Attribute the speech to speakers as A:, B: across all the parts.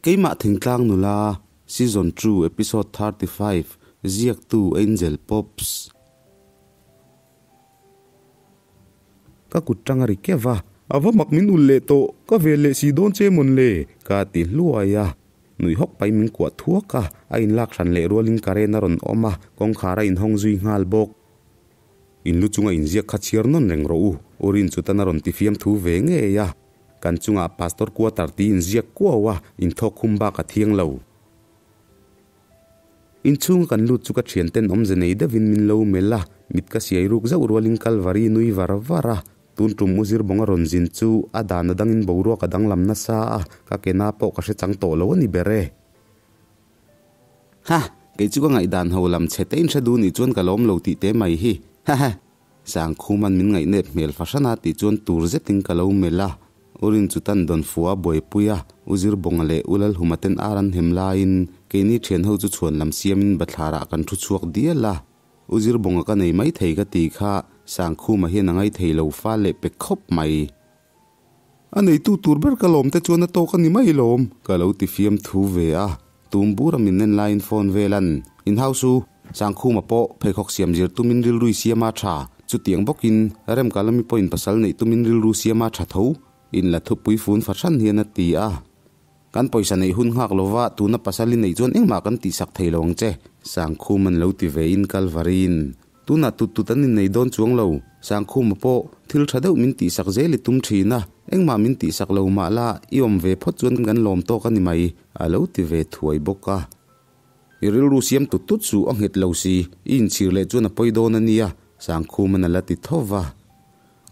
A: Keimah Thingtlang Nula, Season 2, Episode 35, Ziaktu Angel Pops. Ka kut tang a ri keuh va, a va mak min ulh leh tawh, ka vel leh si dawn che mawn le, ka ti hluai a. Nui hawk pahin min kuah thuak a, a inlak hran leh rualin current a rawn awm a, kawngkhar a inhawng zui nghal bawk. In lu chunga inziak kha chhiar nawn reng rawh u, Urin chutan a rawn ti fiam thu ve ngei a. Kan chungah Pastor Quarter tih inziak kuau a, inthawk khum bak a thiang lo. Inchhunga kan lut chu ka thianten awmze nei deuhin min lo melh a, mit ka siai ruk zauh rualin Kalvari nui var var a, tun tum u Zirbawnga rawn zin chu a dan a dangin boruak a danglam nasa a, ka ke na pawh ka hre chang tawh lo a ni ber e. Ha! Kei chu ka ngaihdan ho lam chhe te inhre duh nih chuan ka lawm lo tih te mai hi. Ha ha! Sangkhuman min ngaihnep hmel fahran a tih chuan tur zetin ka lo melh a, U Rinchutan Dawnfua a buaipui a, U Zirbawnga leh U Lalhuma ten ar an hem laiin keini thian ho chu chhuan lam siamin bathlarah kan thu chhuak dial a, U Zirbawnga ka nei maithei ka ti kha Sangkhuma hian a ngaithei lo fal leh pe khawp mai. A neitu tur ber ka lawm te chuan a tawk a ni mai lawm, ka lo ti fiam thu ve a. Tum bura min nen laiin phone vel an inhouse u Sangkhuma pawh pheikhawk siam zir tumin rilrui siama tha, chutiang bawkin Remkalami pawhin pasal neih tumin rilru siama tha tho, in la thupui fun fahran hian a ti a. Kan pawisa neih hun nghak lova tuna pasal i neih chuan engmah kan tihsak thei lo ang che, Sangkhum an lo ti ve in Kalvarin. Tunah tut tut an innei dawn chuang lo, Sangkhuma pawh thil tha deuh min tihsak zel i tum thin a, engmah min tihsak lo mah la i awm ve phawt chuan kan lawm tawk a ni mai, a lo ti ve thuai bawk a. I rilru siam tut tut suh a nghet lo si, i inchhir leh chuan a pawi dawn a nia, Sangkhuman a la ti tho va.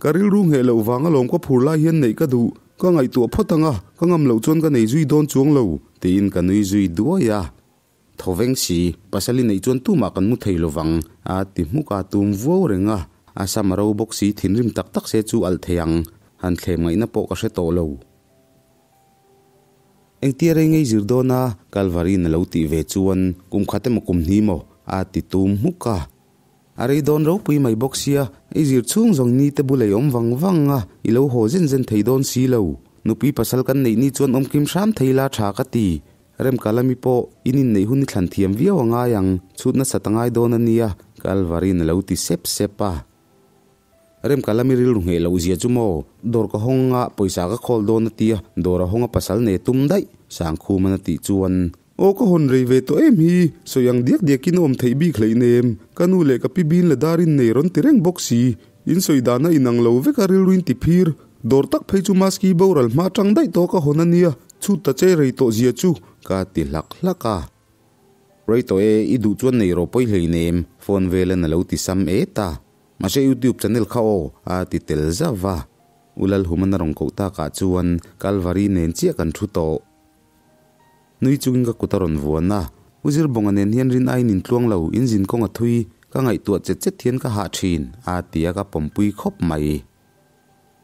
A: Ka rilru ngheh loh vang alawm ka phur lai hian neih ka duh, ka ngaihtuah phawt ang a, ka ngam loh chuan ka nei zui dawn chuang lo, tiin ka nui zui duai a. Tho veng si, pasal i neih chuan tumah kan mu thei lovang, a ti hmuk a, tum vuau reng a, a sam a ro bawk si, thinrim tak tak se chu alh thei ang, han thlem ngaihna pawh ka hre tawh lo. Engtia rei ngei zir dawn a, Kalvari'n a lo tih ve chuan kum khat emaw kum hnih maw, a ti tum hmuk a. A rei dawn ropui mai bawk sia, i zir chhung zawng ni te bul ei awm vang vang a, i lo haw zen zen thei dawn si lo. Nupui pasal kan neih ni chuan awm kim hram thei la tha ka ti. Remkalami pawh in inneih hun i thlan thiam viau a ngai ang, chhut nasat a ngai dawn a nia, Kalvarin a lo ti sep sep a. Remkalami rilru ngheh loh zia chu maw, dawr ka hawng a, pawisa ka khawl dawn a tia, dawr a hawng a pasal nei tum daih, Sangkhuman a tih chuan. Aw ka hawn rei ve tawh em hi, sawi ang diak diakin a awm theih bik hleih nem, ka nu leh ka pi bin la darin nei rawn ti reng bawk si, in sawi dana inang lo vek a rilruin ti phir, dawr tak phei chu maski boral hma tang daih tawh ka hawn a nia, chhut ta che rei tawh zia chu, ka ti hlak hlak a. Rei tawh e, i duh chuan nei rawh pawi hlei nem, phone velan a lo ti sam et a. Mahse YouTube channel kha aw, a ti tel zauh va. U Lalhumana rawn koh takah chuan Kalvari nen chiah kan thu tawh. Nui chungin ka kut a rawn vuan a, U Zirbawnga nen hian rin aiin intluang lo, in zin kawng a thui, ka ngaihtuah chet chet hian ka hah thin, a ti a ka pawmpui khawp mai.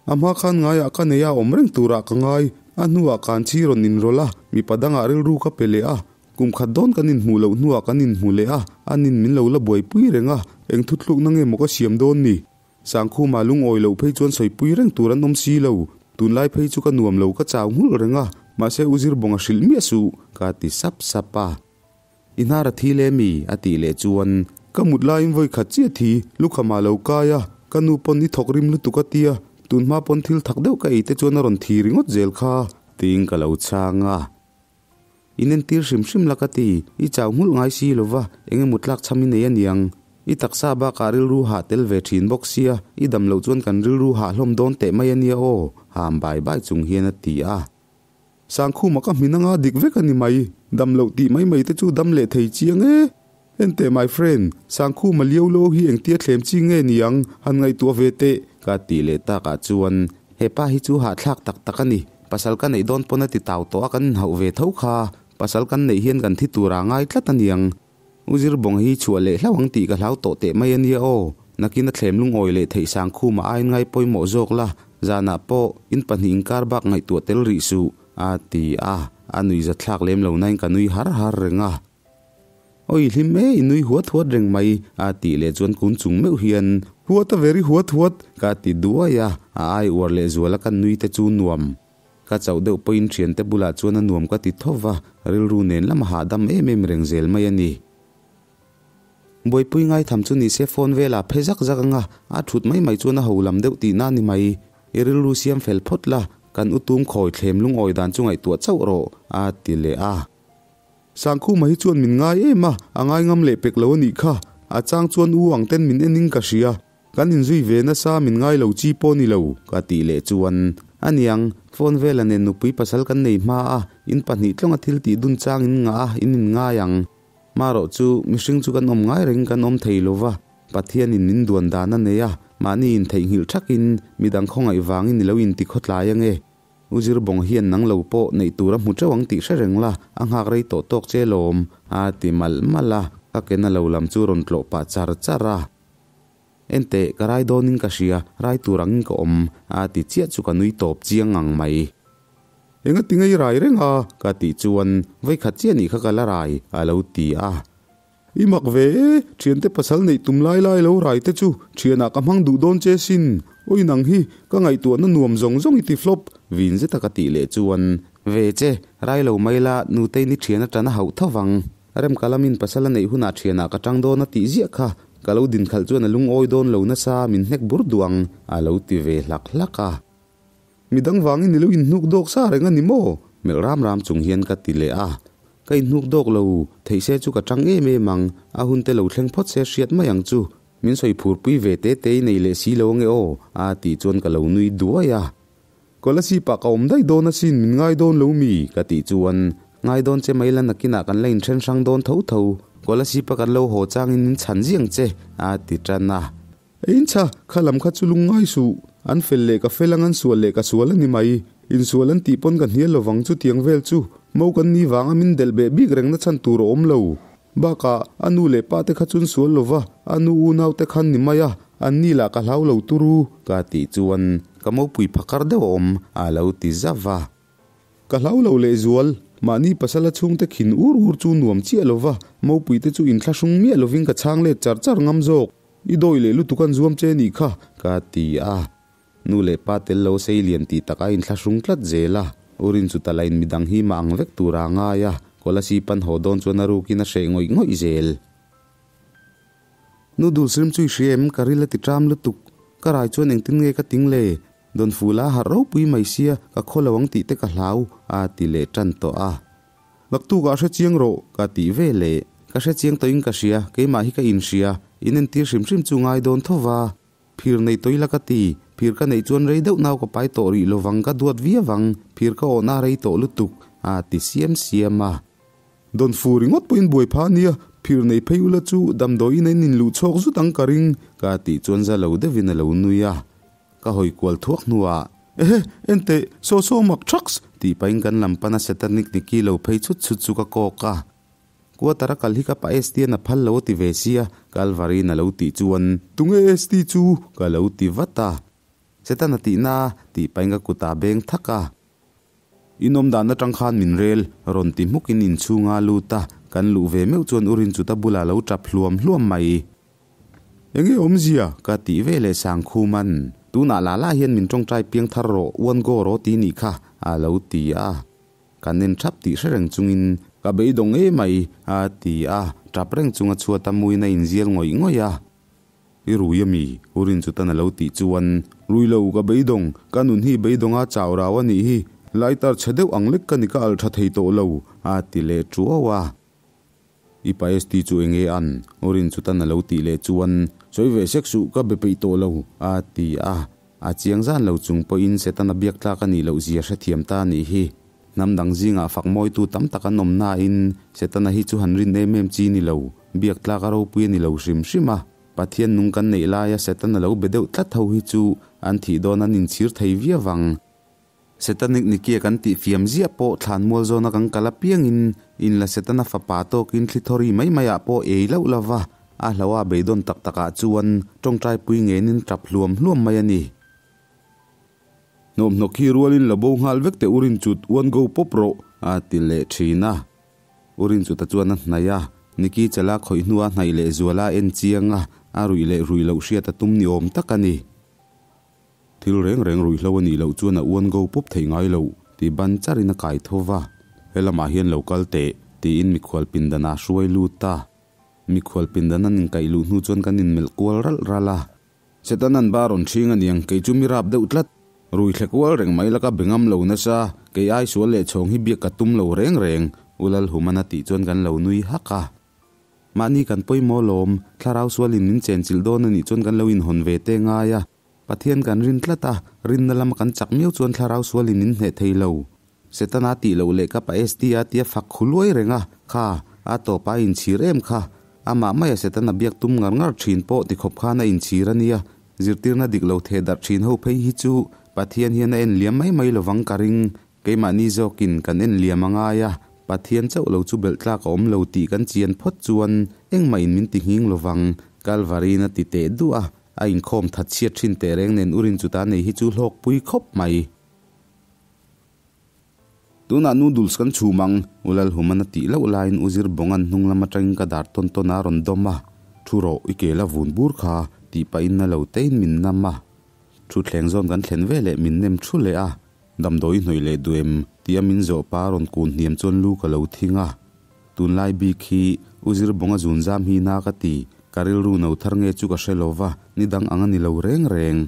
A: A hma khan ngaiah ka nei a, awm reng turah ka ngai, a hnuah kan chhi rawn inrawlh a, mipa dangah rilru ka pe leh a, kum khat dawn kan inhmuh loh hnuah kan inhmu leh a, anin min lo la buaipui reng a, eng thuthlukna nge maw ka siam dawn ni? Sangkhuma lungawi loh phei chuan sawipui reng tur an awm si lo. Tunlai phei chu ka nuam lo ka chau nghulh reng a, mahse u Zirbawnga hrilh miah suh, ka ti sap sap a. I hnar a thi le mi? a tih leh chuan. Ka mut laiin vawi khat chiah thi, lukhama lo kai a, ka nu pawn i thawk rim lutuk a tia, tun hma pawn thil thak deuh ka ei te chuan a rawn thi ringawt zel kha, tiin ka lo chhang a. In entir hrim hrim la ka ti, i chau nghulh ngai si lo va, eng emaw tlak chham i nei a niang. I taksa bakah rilru hah tel ve thin bawk sia, i dam loh chuan kan rilru hah hlawm dawn teh mai a nia aw, ham bai bai chung hian a ti a. Sangkhuma ka hmin anga dik vek a ni mai, dam loh tih mai mai te chu dam leh thei chiang e. Enteh my friend, Sangkhuma liau lo hi engtia thlem chi nge niang, han ngaihtuah ve teh. Ka tih leh takah chuan hepa hi chu hahthlak tak tak a ni, pasal ka neih dawn pawn a ti tau tawh a kan inhauh ve tho kha, pasal kan neih hian kan thi tur a ngai tlat a niang. U Zirbawnga hi chhuah leh hlauh ang tih ka hlau tawh teh mai a nia aw, nakin a thlem lungawi leh theih Sangkhuma aiin ngai pawimawh zawk la, zanah pawh in pahnih inkar bak ngaihtuah tel rih suh, a ti a, a nui zathlak lem lo nain ka nui har har reng a. Oi hlim e, i nui huat huat reng mai, a tih leh chuan kun chung meuh hian, Huat a very huat huat, ka ti duai a, a ai uar leh zual a kan nui te chu nuam. Ka chauh deuh pawhin thiante bulah chuan a nuam ka ti tho va, rilru nen lama hahdam em em reng zel mai a ni. Buaipui ngaitham chu ni se phone velah phe zak zak anga a thut mai mai chuan a ho lam deuh tihna a ni mai. I rilru siam fel phawt la, kan utum khawi thlem lungawi dan chu ngaihtuah chauh rawh, a ti leh a.
B: Sangkhuma hi chuan min ngai em a, a ngai ngam leh pek lo a nih kha. A chang chuan u ang ten min en in ka hria. Kan inzui ve nasa min ngai lo chi pawh ni lo,
A: ka tih leh chuan aniang, phone vela nen nupui pasal kan nei hma a, in pahnih tlawnga thil tih dun chang in ngah a, in in ngai ang. Marawh chu mihring chu kan awm ngai reng kan awm thei lo va, Pathianin min duan dan a nei a, mahni intheihnghilh thakin midang khawngaih vangin i lo intikhawtlai ange. U Zirbawng hian nang lo pawh neih tur a hmu teuh ang tih hre reng la, a nghak rei tawh tawk che lawm, a ti malh malh a, ka ke na lo lam chu rawn tlawh pah char char a. Enteh, ka rai dawnin ka hria, rai tur angin ka awm, a ti chiah chu ka nui tawp chiang ngang mai.
B: Enga ti ngei rai reng a?
A: Ka tih chuan, Vawikhat chiah nih kha ka la rai, a lo ti a.
B: I mak ve e, thiante pasal neih tum lai lai lo rai te chu thianah ka hmang duh dawn che sin, awi nang hi ka ngaihtuahna nuam zawng zawng i ti flop.
A: Vin zeta ka tih leh chuan, Ve che, rai lo mai la, nutei ni thian atana hauh tho vang. Remkalamin pasal a neih hunah thianah ka tang dawn a tih ziah kha, ka lo din khalh chuan a lungawi dawn lo nasa min hnek bur duh ang, a lo ti ve hlak hlak a.
B: Midang vangin i lo inhnuk dawk sa reng a ni maw?
A: Melh ram ram chung hian ka ti leh a. Ka inhnuk dawk lo, theih se chu ka tang em em ang, a hun te lo thleng phawt se hriat mai ang chu. Min sawi phurpui ve te te i nei leh si lo ange aw, a tih chuan ka lo nui duai a.
B: Kolasip ah ka awm daih dawn asin, min ngai dawn lo mi?
A: Ka tih chuan, Ngai dawn che mai la nakinah kan la inthen hrang dawn tho tho, Kolasip a kan lo haw changin min chhan ziang che, a ti tan a.
B: Eincha, kha lam kha chu lung ngai suh. An fel leh ka fel ang, an sual leh ka sual a ni mai. Insual an tih pawn ka hnial lovang chu tiang vel chu. Mo kan ni vanga min delh beh bik reng na chhan tur a awm lo. Bakah, a nu leh pa te kha chun sual lova, a nu unau te khan ni mai a, an ni lah ka hlau lo turu.
A: Ka tih chuan ka mopui phakar deuh a awm, a lo ti zauh a.
B: Ka hlau lo lehzual, mahni pasala chhungte khin ur ur chu nuam chiah lova, mopuite chu inthlahrung miah lovin ka chhang let char char ngam zawk. I dawi leh lutuk an zuam che nih kha,
A: ka ti a. Nu leh pa tel lo sei lian tih takah inthlahrung tlat zel a. Urin chu tala in midang hi mah ang vek tura a ngai a, Kolasib pan haw dawn chuan a rukin a hreh ngawih ngawih zel. Noodles rim chu i hria em? Ka ril a ti ṭam lutuk. Ka rai chuan engtin nge ka ting le? Dawnfula a harh ropui mai sia, ka khaw lo ang tih te ka hlau, a ti leh ṭan tawh a.
B: Naktukah hre chiang rawh,
A: ka tih ve leh. Ka hre chiang tawhin ka hria, keimah hi ka inhria, inentir hrim hrim chu ngai dawn tho va. Phir nei tawih la ka ti, phir ka neih chuan rei deuh nau ka pai tawh rih lovang ka duat viau ang, phir ka awhna a rei tawh lutuk, a ti siam siam a.
B: Dawnfu ringawt pawhin buai phah a nia, phir nei phei ula chu damdawiin a inluh chhawk zut ang ka ring,
A: ka tih chuan za lo deuhin a lo nui a. Ka hawi kual thuak hnuah,
B: Ehe, enteh, saw saw mak thaks!
A: Tih pahin kan lam pana Satanic Niki lo phei chhut chhut chu ka kawk a. Quarter a kal hi ka pa ST an a phal lo a ti ve sia, Kalvari'n a lo tih chuan,
B: Tunge ST chu?
A: Ka lo ti vat a. Setana tihna, tih pahin ka kutah a beng thak a. Inawm dan atang khan min rel, rawn ti hmukin inchhunga a lut a, kan luh ve meuh chuan Urin chuta bulah a lo tap hluam hluam mai.
B: Enge awmzia?
A: Ka tih ve leh Sangkhuman, Tunah lah lah hian min tawngtai piang thar rawh, uan go rawh ti nih kha, a lo ti a. Kan en thap tih hre reng chungin, Ka beidawng e mai, a ti a, tap reng chunga chhuata muin a inzial ngawih ngawih a.
B: I rui a mi? U Rinchutan a lo tih chuan, Rui lo, ka beidawng, ka nun hi beidawnga chau rau a nih hi, lighter chhe deuh ang lek ka ni ka alh tha thei tawh lo,
A: a ti leh tuau a. I pa ST chu enge an? U Rinchutan a lo tih leh chuan, Sawi ve sek suh, ka be peih tawh lo, a ti a. A chiang zan lo chung pawhin Setana biak tlak a nih loh zia hrethiam ta a nih hi. Hnam dang zingah fak mawitu tam tak an awm nain Setana hi chu han rin em em chi ni lo, biak tlak a ropui a ni lo hrim hrim a. Pathian nung kan neih laia Setana lo be deuh tlat ho hi chu an thih dawn an inchhir thei viau ang. Setanic Nikia kan tih fiam ziah pawh thlan mual zawna kan kal apiangin in la Setana fapa tawkin thli thawri mai maiah pawh ei loh lova, a hlauha beidawn tak takah chuan tawngtaipui ngenin tap hluam hluam mai a ni.
B: Hnawmhnawk hi rualin la bo nghal vek teh Urin chut uan go pawp rawh,
A: a ti leh thin a. Urin chuta chuan a hnaih a, Niki chala khawih hnua hnaih leh zuala en chiang a, a ruih leh ruih loh hriat a tum ni awm tak a ni.
B: Thil reng reng ruihhlo a nih loh chuan a uan go pawp theih ngai lo.
A: ti ban charin a kai tho va. Helamah hian lo kal teh, tiin mikhual pindan ah hruai lut a. Mikhual pindan an inkaih luh hnu chuan kan inmelh kual ralh ralh a. Setanan ba rawn ṭhing a niang, kei chu mi rap deuh tlat. Rui thle kual reng mai laka be ngam lo nasa, kei ai sual leh chhawng hi biak ka tum lo reng reng, U Lalhuman a tih chuan kan lo nui hak a. Mahni kan pawimawh lawm, thlarau sualin min chenchilh dawn a nih chuan kan lo inhawn ve te ngai a. Pathian kan rin tlat a, rinna lama kan chak miau chuan thlarau sualin min hneh thei lo. Setana tih loh leh ka pa ST a tia fak khu luai reng a, kha, a tawp a inchhir em kha. Amah maia Setana biak tum ngar ngar thin pawh tikhawp khan a inchhir a nia. Zirtirna dik lo theh darh thin ho phei hi chu Pathian hian a en liam mai mai lovang ka ring. Keimahni zawkin kan en liam a ngai a, Pathian chauh lo chu belh tlak a awm lo tih kan chian phawt chuan engmah in min ti nghing lovang, Kalvarin a ti teh duah a, a inkhawm that chhiat thin teh reng nen urin chuta nei hi chu hlawkpui khawp mai. Tunah noodles kan chhum ang, U Lalhuman a tih loh laiin U Zir Bawnga'n hnung lam atangin ka dar tawn tawn a rawn dawm a, Thu rawh, i kel a vun bur kha, tih pahin na lo tein min nam a. Thutthleng zawn kan thlen veleh min nem thu leh a, Damdawi hnawih leh duh em? tia min zawh pa rawn kun hniam chuan lu ka lo thing a. Tunlai bik hi U Zir Bawnga zun zam hi na ka ti, ka rilru no thar nge chu ka hre lo va, ni dang ang a ni lo reng reng.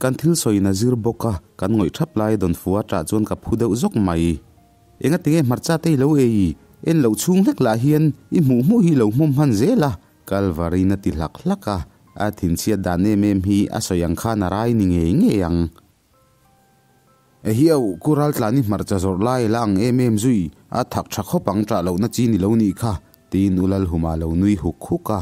A: Kan thil sawiin a zir bawk a, kan ngawih thap lai dawn fu a tah chuan ka phu deuh zawk mai. Enga tinge hmarcha te i lo ei? En loh chhung hlek lah hian i hmuh hmuh hi i lo hmawm hman zel a, Kalvarin a ti hlak hlak a, a thinchhiat dan em em hi a sawi ang khan a rai ni ngei ngei ang. Ehiau, ku raltlani hmarcha zawrh lai la ang em em zui, a thak tha khawp ang ṭah lohna chi ni lo nih kha, tiin U Lalhuma lo nui huk huk a.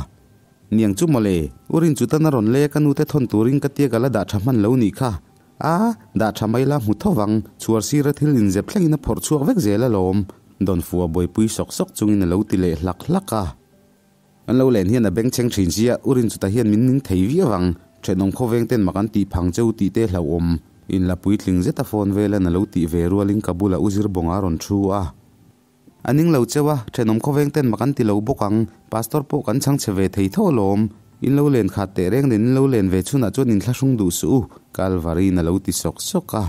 A: Niang chu mawle, U Rinchutan a rawn le ka nute thawn turin ka tia ka la dah tha hman lo nih kha. A, dah tha mai la hmu tho vang, chhuar sira thil inzep thlengin a phawrh chhuak vek zel alawm, Dawnfua buaipui sawk sawk chungin a lo ti leh hlak hlak a. An lo len hian a bengchheng thin sia, U Rinchuta hian min ning thei viau ang. Thenawm khawveng ten mak an tih phang cheu tih te hlauhawm. In la puitling zet a phone velan a lo tih ve rualin ka bulah U Zirbawnga a rawn thu a. A ning lo cheu a, thenawm khawveng ten mak an ti lo bawk ang. Pastor pawh kan chhang chhe ve thei tho alawm. In lo len khat teh reng nen in lo len ve chhunah chuan inthlahrung duh suh u, Kalvarin a lo ti sawk sawk a.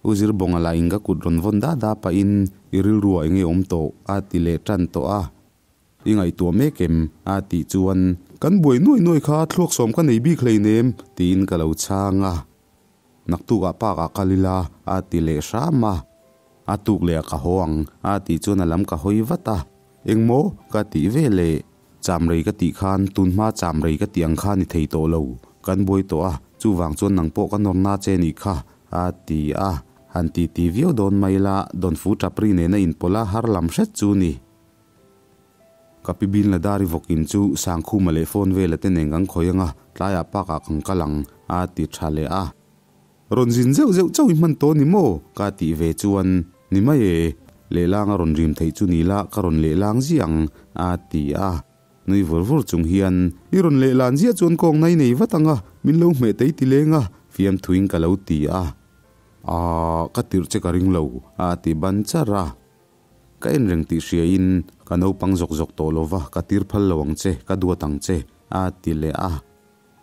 A: U Zirbawnga lah in ka kut rawn vawn da da pahin i rilruah enge awm tawh a ti leh tan tawh a. I ngaihtuah mek em? a tih chuan, Kan buai nuai nuai kha thluak sawm ka nei bik hleinem, tiin ka lo chhang a. Naktukah park ah kal ila, a ti leh hram a. A tuk leh ah ka haw ang, a tih chuan a lam ka hawi vat a. Engmaw? ka tih ve leh. Chamrei ka tih khan tunhma chamrei ka tih ang kha ni thei tawh lo. Kan buai tawh a, chuvang chuan nang pawh ka nawrna che nih kha, a ti a. Han titi viau dawn mai la, Dawnfu Chapri nena inpawlh a har lam hret chu ni. Ka pi bil na dar i vawkin chu Sangkhuma leh phone vela te nen kan khawi anga, tlaiah park ah kan kal ang, a ti tha leh a. Rawn zin zeuh zeuh chauh i hman tawh ni maw? ka tih ve chuan, Ni mai e, lehlang a rawn rim theih chu ni la ka rawn lehlang ziah ang, a ti a. Nui vur vur chung hian, I rawn lehlan ziah chuan kawng nai nei vat ang a, min lo hmeh tei ti leng a, fiamthuin ka lo ti a. Aaa, ka tirh che ka ring lo, a ti ban char a. Ka en reng tih hriain, Ka naupang zawk zawk tawh lo va, ka tir phal lo ang che, ka duat ang che, a ti leh a.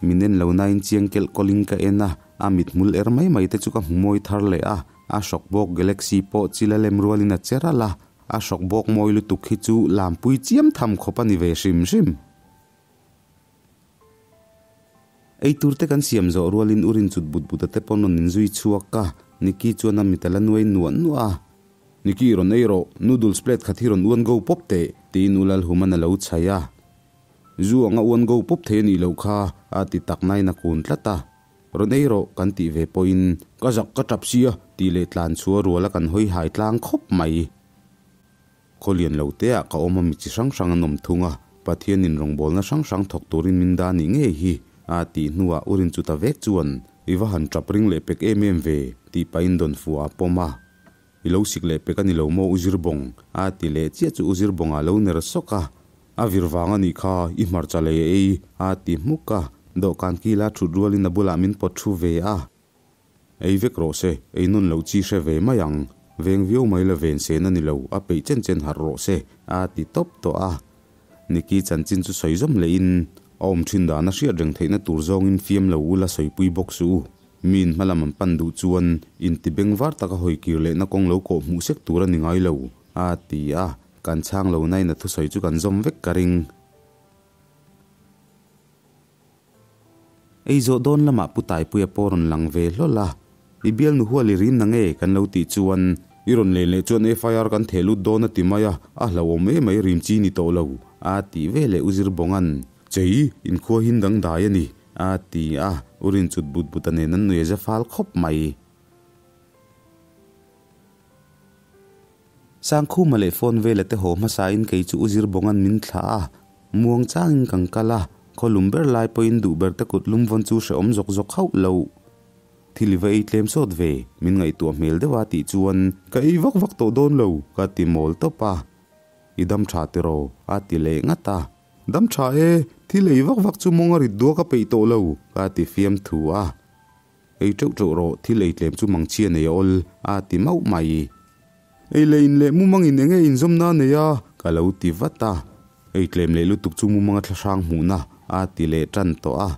A: Min en lo nain chiang kelh kawlin ka en a, a mithmul er mai mai te chu ka hmu mawi thar leh a, a hrawk bawk galaxy pawh chila lem rualin a che ralh a, a hrawk bawk mawi lutuk hi chu lampui chiam tham khawp a ni ve hrim hrim. Eitur te kan siam zawh rualin u Rinchut but but a te pawn rawn inzui chhuak a, Nicky chuan a mit a la nuai nuah nuah a. Nicky rawn ei rawh, noodles plate khat hi rawn uan go pawp teh, tiin U Lalhuman a lo chhaih a. Zu anga uan go pawp thei a nih loh kha, a ti tak nain a kun tlat a. Rawn ei rawh, kan tih ve pawhin, Ka zak ka tap sia, tih leh tlan chhuah ruala kan hawi hai tlang khawp mai. Khawlian lo te ah ka awm a mi chi hrang hrang an awm thung a, Pathianin rawngbawlna hrang hrang thawk turin min dah nih ngei hi, a tih hnuah u Rinchuta vek chuan, I va han tap ring leh pek em em ve, tih pahin Dawnfua a pawm a. I lo sik leh pek a ni lo maw U Zirbawng? a ti leh chiah chu U Zirbawngah lo ner sawk a. A vir vang a nih kha, i hmarcha lei a ei, a ti hmuk a. Dawhkan kila thut rualin a bulah min pawt thu ve a. Ei vek rawh se, ei nawn loh chi hre ve mai ang. Veng viau mai la ven sen a ni lo, a peih chen chen harh rawh se, a ti tawp tawh a. Niki chanchin chu sawi zawm lehin, a awm thin dan a hriat reng theihna tur zawngin fiam lo ula sawipui bawk suh u. Miin hmalam an pan duh chuan inti bengvar taka hawi kir lehna kawng lo kawh hmuh sek tur a ni ngai lo, a ti a, kan chhang lo nain a thusawi chu kan zawm vek ka ring. Ei zawh dawn lamah Pu Taipuia pawh rawn lang ve hlawl a, I bialnu hual i rim na nge kan lo tih chuan i rawn len leh chuan FIR kan theh lut dawn a ti mai a, a hlauhawm emai rim chi ni tawh lo, a tih ve leh U Zirbawnga'n, Chei, inkhua hin dangdai a ni, a ti a, U Rinchut but but a nen an nui a za fal khawp mai. Sangkhuma leh phone vela te haw hmasain kei chu U Zirbawnga'n min thlah a, muang changin kan kal a, khaw lum ber lai pawhin duh ber te kut lum vawn chu hrehawm zawk zawk hauh lo. Thil i va ei tlem sawt ve, min ngaihtuah hmel deuh a tih chuan ka ei vak vak tawh dawn lo, ka ti mawl tawp a. I dam tha tiraw? a ti leh ngat a. Dam tha e, thil ei vak vak chu mawng a rit dua ka peih tawh lo, ka ti fiam thu a. Ei teuh teuh rawh, thil ei tlem chu mangchhia nei a awl, a ti mauh mai.
B: Ei leh in leh mumangin enge inzawmna a nei a?
A: Ka lo ti vat a. Ei tlem leh lutuk chu mumanga thlahrang hmuhna a ti leh tan tawh a.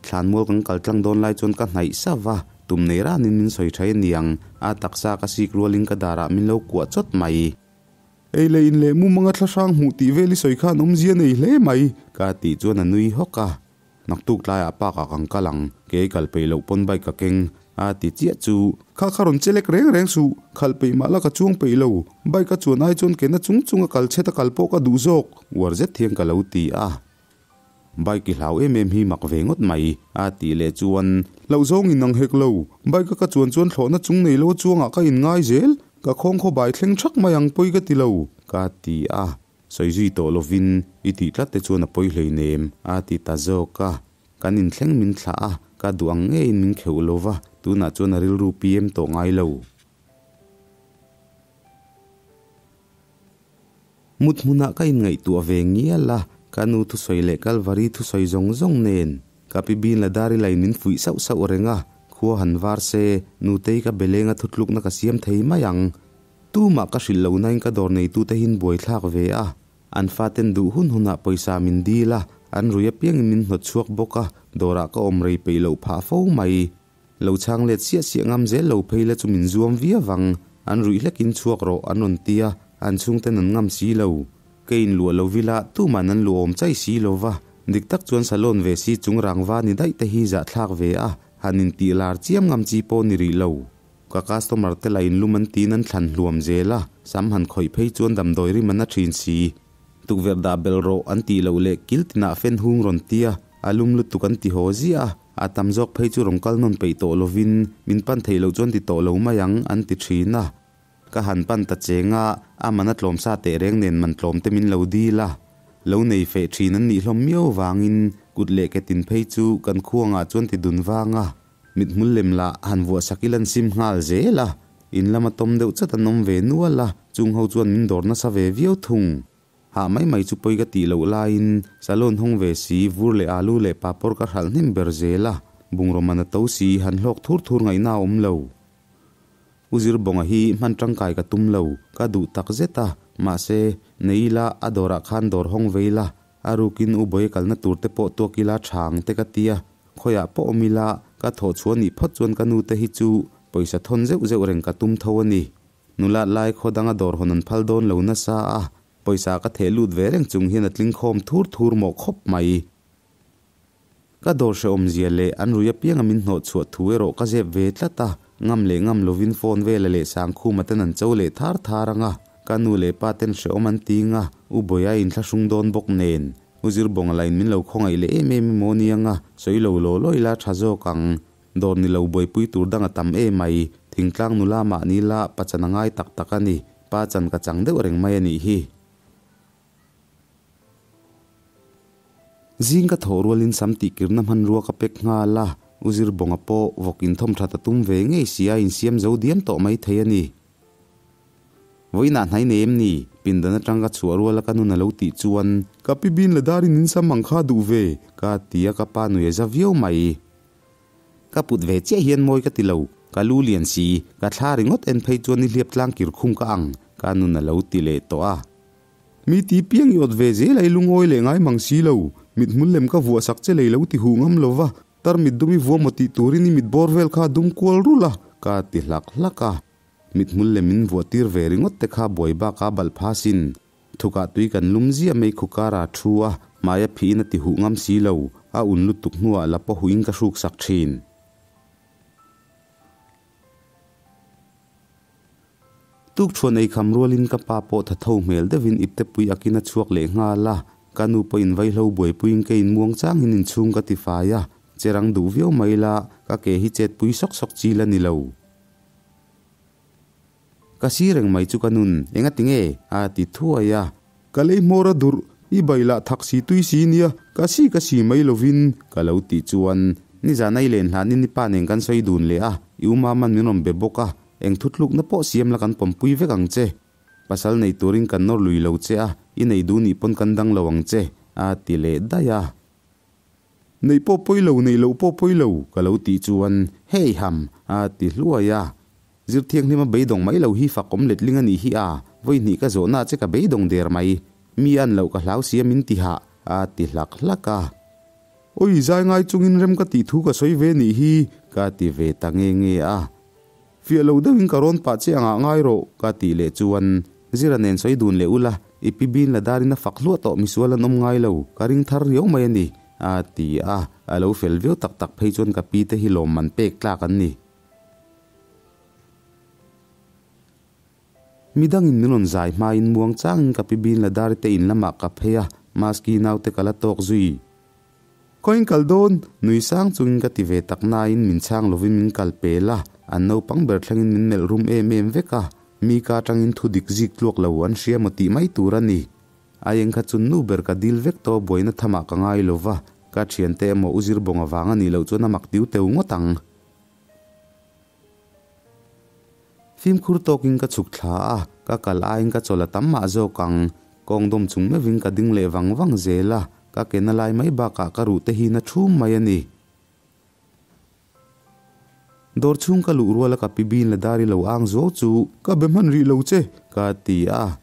A: Thlanmual kan kal tlang dawn lai chuan ka hnaih sauh a, tum nei ranin min sawi tha aniang, a taksa ka sik rualin ka darah min lo kuah chawt mai.
B: Ei leh in leh mumanga thlahrang hmuh tih vel i sawi khan awmzia nei hle mai.
A: Ka tih chuan a nui hawk a. Naktuk tlaiah park ah kan kal ang, kei kal peih loh pawn bike ka keng a ti chiah chu.
B: Kha kha rawn che lek reng reng suh, khalh peih mah la ka chuang peih lo, bike a chuan ai chuan ke na chung chung a kal chhet a kal pawh ka duh zawk.
A: Uar zet hian ka lo ti a, bike i hlau em em hi mak ve ngawt mai a tih leh chuan.
B: Hlauh zawng in ang hek lo, bike a ka chuan chuan thlawhna chung nei lo chuangah ka in ngai zel, ka khawng khaw bai thleng thak mai ang pawi ka ti lo
A: ka ti a. Sawi zui tawh lovin i tih tlat te chuan a pawi hleinem a ti ta zawk a. Kan inthleng min thlah a, ka duh ang ngeiin min kheuh lo va, tunah chuan a rilru PM tawh ngai lo. Mut hmunah ka inngaihtuah ve ngial a, ka nu thusawi leh Kalvari thusawi zawng zawng nen ka pi bin la dar ila in min fuih sauh sauh reng a, khua han var se, nutei ka beleng a thutlukna ka siam thei mai ang. Tumah ka hrilh lo nain ka dawr neitute hin buaithlak ve a, an faten duh hun hunah pawisa min dil a, an rui apiangin min hnawt chhuak bawk a, dawrah ka awm rei peih loh phah fo mai. Lo chhang let siah siah ngam zel lo phei la chu min zuam viau vang, an ruih hlekin chhuak rawh an rawn ti a, an chhungten an ngam si lo. Ka inluah lo vila tuman an luah awm chai si lo va, dik tak chuan salon ve si chung rangva ni daih te hi zahthlak ve a, han intih lar chiam ngam chi pawh ni rih lo. Ka customer te la in lum an tiin an thlan hluam zel a, sam han khawih phei chuan damdawi rim an a thin si. Tukverh dah belh rawh an tih loh leh kil tinah fen hung rawn ti a, a lum lutuk an ti haw ziah a, a tam zawk phei chu rawn kal nawn peih tawh lovin min pan theih loh chuan ti tawh lo mai ang an ti thin a. Ka han pan ta cheng a, a man a tlawm sa teh reng nen man tlawm te min lo dil a. Lo nei feh thin an nih hlawm miau vangin kut leh ke tin phei chu kan khuangah chuan ti dun vang a. Mithmul lem lah han vuah sak ila an sim nghal zel a, in lama tawm deuh chat an awm ve nual a, chung ho chuan min dawr nasa ve viau thung. Hah mai mai chu pawi ka tih loh laiin salon hawng ve si, vur leh alu leh papawr ka hralh hnem ber zel a, bungraw man a to si, han hlawk thur thur ngaihna a awm lo. U Zirbawnga hi hman tangkai ka tum lo, ka duh tak zet a, mahse, nei ila a dawrah khan dawr hawng ve ila, A rukin u Bawi kalna tur te pawh tuak ila chhang te ka tia, khawiah pawh awm ila, ka thawh chhuah nih phawt chuan ka nu te hi chu pawisa thawn zeuh zeuh reng ka tum tho a ni. Nulat lai khaw danga dawr hawn an phal dawn lo nasa a, pawisa ka theh lut ve reng chung hian a tling khawm thur thur mawh khawp mai. Ka dawr hrehawm zia leh an rui apianga min hnawh chhuah thu erawh ka zep ve tlat a, ngam leh ngam lovin phone vela leh Sangkhuma ten an cho leh thar thar ang a, ka nu leh pa ten hrehawm an ti nga, U Bawia inthlahrung dawn bawk nen, U Zirbawnga lain min lo khawngaih leh em em emaw nia nga, sawi lo law law ila tha zawk ang, dawr ni lo buaipui tur dang a tam em mai, thingtlang nula mahni la pachan a ngai tak tak a ni, pa chan ka chang deuh reng mai a nih hi. Zing ka thawh rualin sam tihkirna hmanrua ka pek nghal a, U Zirbawnga pawh vawk inthawm that a tum ve ngei si a insiam zo diam tawh mai thei a ni. Vawiinah hnai nei em ni? Pindan atang ka chhuah ruala ka nun a lo tih chuan.
B: Ka pi bin la darin in sam ang kha duh ve,
A: ka ti a ka pa nui a za viau mai. Ka put ve chiah hian mawi ka ti lo, ka lu lian si, ka thla ringawt en phei chuan ni hliap tlang kir khum ka ang, ka nun a lo ti leh tawh a.
B: Mi ti piang i awt ve zel a i lungawi leh ngai mang si lo, mithmul lem ka vuah sak che lei lo ti huh ngam lo va, Tarmit dum i vuah maw tih turin i mit bawr vel kha a dum kual rulh a, ka ti hlak hlak a. Mithmul lem in vuah tir ve ringawt te kha buai bak a balh pha sin. Thukah tui kan lum ziah mai khu kara thu a, hmai a phihin a ti huh ngam si lo, a un lutuk hnuah la pawh huin ka hruk sak thin. Tuk thuan ei kham rualin ka pa pawh tha tho hmel deuhin ipte pui akin a chhuak leh nghal a, ka nu pawhin vaihlo buaipuiin ka inmuang changin inchhung ka ti fai a, che rang duh viau mai la, ka ke hi chet pui sawk sawk chi la ni lo. Ka si reng mai chu ka nun, enga ti nge? a ti thuai a.
A: Ka lei hmawr a durh, i bai lah thak si tui si nia, ka si ka si mai lovin
B: ka lo tih chuan nizan a i len hlanin i pa nen kan sawi dun leh a, i u Maman min rawn be bawk a, eng thutlukna pawh siam la kan pawmpui vek ang che. Pasal nei turin kan nawr lui lo che a, i nei duh nih pawn kan dang lo ang che, a ti leh daih a.
A: Neih pawh pawi lo, neih loh pawh pawi lo,
B: ka lo tih chuan, Hei ham! a ti hluai a. Zirthianghlim a beidawng mai lo hi fakawm letling a nih hi a, vawi hnih ka zawhna che ka beidawng der mai. Mi an loh ka hlau sia min ti hah, a ti hlak hlak a.
A: Awi, zai ngai chungin rem ka tih thu ka sawi ve nih hi,
B: ka ti ve ta nge nge a.
A: Fiah lo deuhin ka rawn pah che angah ngai rawh,
B: ka tih leh chuan Zira nen sawi dun leh ula, i pi bin la darin a fak hluah tawh misual an awm ngai lo, ka ring thar riau mai a ni, a ti a, a lo fel viau tak tak phei chuan ka pi te hi lawmman pek tlak an ni. Midangin min rawn zai hmain muang changin ka pi bin la dari te in lamah ka phei a, maski naute ka la tawk zui.
A: Khawiin kal dawn?
B: Nui sang chungin ka ti ve tak nain min chhang lovin min kal pel a, an naupang ber thlengin min melh rum em em vek a, mi ka atangin thu dik zik tluak lo an hria maw tih mai tur a ni. A eng kha chun nu ber ka dil vek tawh buaina thamah ka ngai lo va, ka thiante emaw u zir bawng avang a nih loh chuan a mak tiu teu ngawt ang. Fimkhur tawkin ka chhuk thla a, ka kal aiin ka chawl a tam mah zawk ang. Kawng dawm chung meuhin ka ding leh vang vang zel a, ka ke na lai mai bakah ka ruh te hi na thum mai a ni. Dawr chhung ka luh ruala ka pi bin la dar i lo ang zuau chu
A: ka be hman rih lo che
B: ka ti a.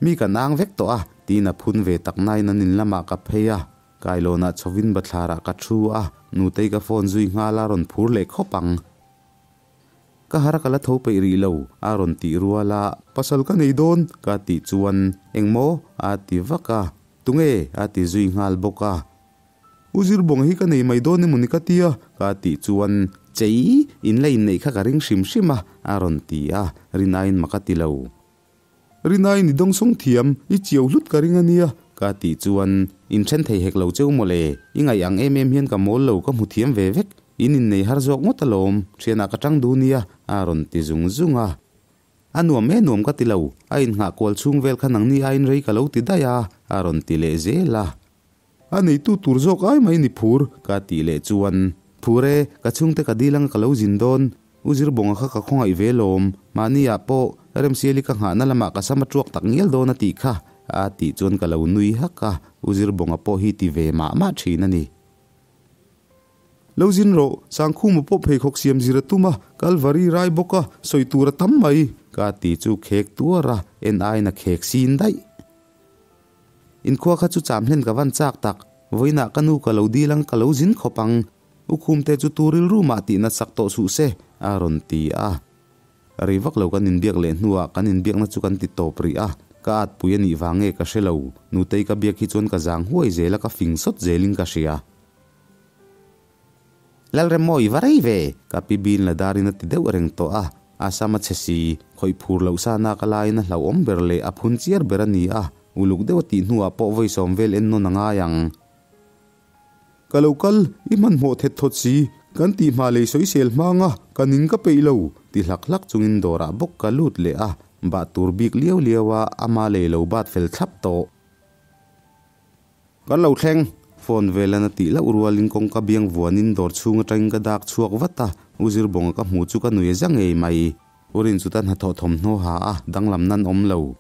B: Mi kan ang vek tawh a, tiin a phun ve tak nain an in lamah ka phei a. Kailawnah chhovin bathlarah ka thu a, nutei ka phone zui nghal a rawn phur leh khawp ang. Ka har ka la tho peih rih lo, a rawn tih rual a.
A: Pasal ka nei dawn,
B: ka tih chuan, Engmaw? a ti vak a. Tunge? a ti zui nghal bawk a.
A: U Zirbawng hi ka nei mai dawn emaw ni ka ti a,
B: ka tih chuan, Chei, in la inneih kha ka ring hrim hrim a, a rawn ti a, rinaiin mak a ti lo.
A: Rinaiin i dawngsawng thiam, i chiau hlut ka ring a nia,
B: ka tih chuan, Inthen thei hek lo cheu mawle, i ngaih ang em em hian ka mawl lo, ka hmu thiam ve vek, in innei har zawk ngawt alawm, thianah ka tang duh nia, a rawn ti zung zung a. A nuam e nuam ka ti lo, a innghah kual chhung vel kha nangni aiin rei ka lo ti daih a, a rawn ti leh zel a.
A: A neitu tur zawk ai mai ni phur,
B: ka tih leh chuan, Phur e, ka chhungte ka dil anga ka lo zin dawn, U Zirbawnga kha ka khawngaih ve lawm, mahniah pawh Remsiali ka nghahna lamah ka sam a tuak tak ngial dawn a tih kha, a tih chuan ka lo nui hak a, U Zirbawnga pawh hi ti ve mah mah thin a ni.
A: Lo zin rawh, Sangkhuma pawh pheikhawk siam zir a tum a, Kalvari rai bawk a, sawi tur a tam mai,
B: ka ti chu khek tuar a, en aiin a khek sin daih. Inkhua kha chu cham hlen ka van chak tak, vawiinah ka nu ka lo dil ang ka lo zin khawp ang, U Khumte chu tu rilru mah tih natsak tawh suh se, a rawn ti a. Rei vak lo kan inbiak leh hnuah kan inbiakna chu kan ti tawp rih a, ka at pui a nih vang nge ka hre lo, nutei ka biak hi chuan ka zang huai zel a ka fing sawt zelin ka hria. Lalremmaw i va rei ve! Ka pi bin la darin a ti deuh reng tawh a, a sam a chhe si, khawih phur loh sa nak a laiin a hlauhawm ber leh a phun chiar ber a ni a, uluk deuh a tih hnuah pawh vawi sawm vel en nawn a ngai ang.
A: Ka lo kal, i hmanhmawh thet thawt si, kan tih hma lei sawisel hmang a, ka ning ka peih lo,
B: ti hlak hlak chungin dawrah bawk ka lut leh a, bah tur bik liau liau a, ama lei lo bat fel thlap tawh. Kan lo thleng! Phone velan a tih loh rualin kawngka biang vuanin dawr chhung atangin ka dak chhuak vat a, U Zirbawnga ka hmuh chu ka nui za ngei mai. U Rinchuta hnathawh thawmhnaw ha a, danglam nan awm lo.